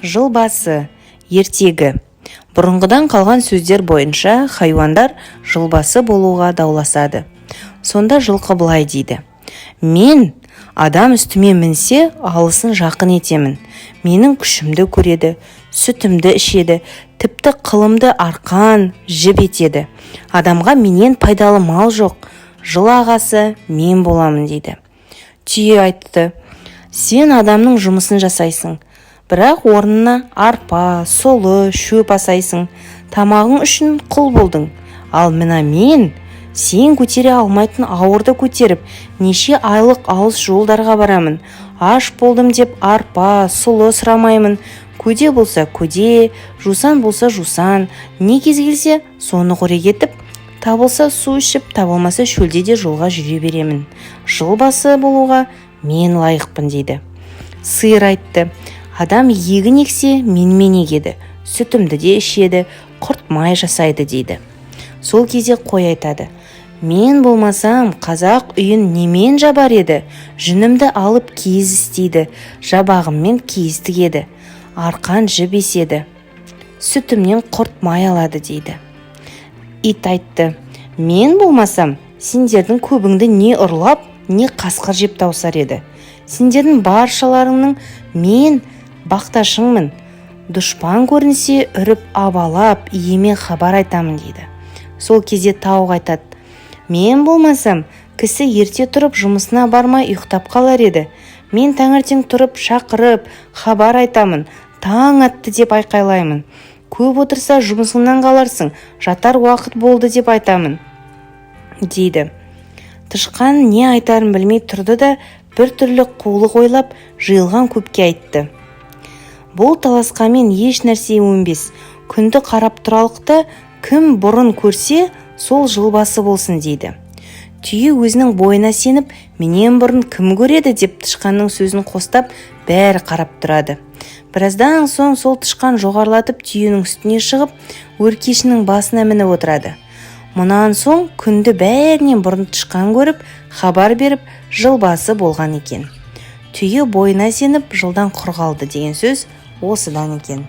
Жыл басы. Ертегі. Бұрынғыдан қалған сөздер бойынша, хайуандар жыл басы болуға дауласады. Сонда жылқы былай дейді: «Мен адам үстіме мінсе, алысын жақын етемін. Менің күшімді көреді, сүтімді ішеді, тіпті қылымды арқан, жіп етеді. Адамға менен пайдалы мал жоқ. Жыл ағасы мен боламын», – дейді. Түйе айтты: «Сен адамның жұмысын жасайсың, бірақ орнына арпа, сұлы, шөп асайсың. Тамағың үшін құл болдың. Ал мына мен сен көтере алмайтын ауырды көтеріп, неше айлық алыс жолдарға барамын. Аш болдым деп арпа, сұлы сұрамаймын. Көде болса көде, жусан болса жусан, не кез келсе, соны қорек етіп, табылса су ішіп, табылмаса шөлде де жолға жүре беремін. Жыл басы болуға мен лайықпын», – дейді. Сиыр айтты: «Адам егін ексе, менімен егеді, сүтімді де ішеді, құрт май жасайды», – дейді. Сол кезде қой айтады: «Мен болмасам, қазақ үйін немен жабар еді? Жүнімді алып киіз істейді, жабағыммен киіз тігеді, арқан, жіп еседі, сүтімнен құрт май алады», – дейді. Ит айтты: «Мен болмасам, сендердің көбіңді не ұрлап, не қасқыр жеп тауысар еді. Сендердің баршаларыңның мен бақташыңмын. Дұшпан көрінсе, үріп, абалап, иеме хабар айтамын», – дейді. Сол кезде тауық айтады: «Мен болмасам, кісі ерте тұрып жұмысына бармай ұйықтап қалар еді. Мен таңертең тұрып шақырып, хабар айтамын, таң атты деп айқайлаймын. Көп отырса, жұмысыңнан қаларсың, жатар уақыт болды деп айтамын», – дейді. Тышқан не айтарын білмей тұрды да, бір түрлі қулық ойлап, жиылған көпке айтты: «Бұл таласқанмен еш нәрсе өнбес. Күнді қарап тұралық та, кім бұрын көрсе, сол жыл басы болсын», – дейді. Түйе өзінің бойына сеніп, «Менен бұрын кім көреді?» деп тышқанның сөзін қостап, бәрі қарап тұрады. Біраздан соң сол тышқан жоғарылатып түйенің үстіне шығып, өркешінің басына мініп отырады. Мұнан соң күнді бәрінен бұрын тышқан көріп, хабар беріп, жыл басы болған екен. Түйе бойына сеніп, жылдан құр қалды деген сөз осыдан екен.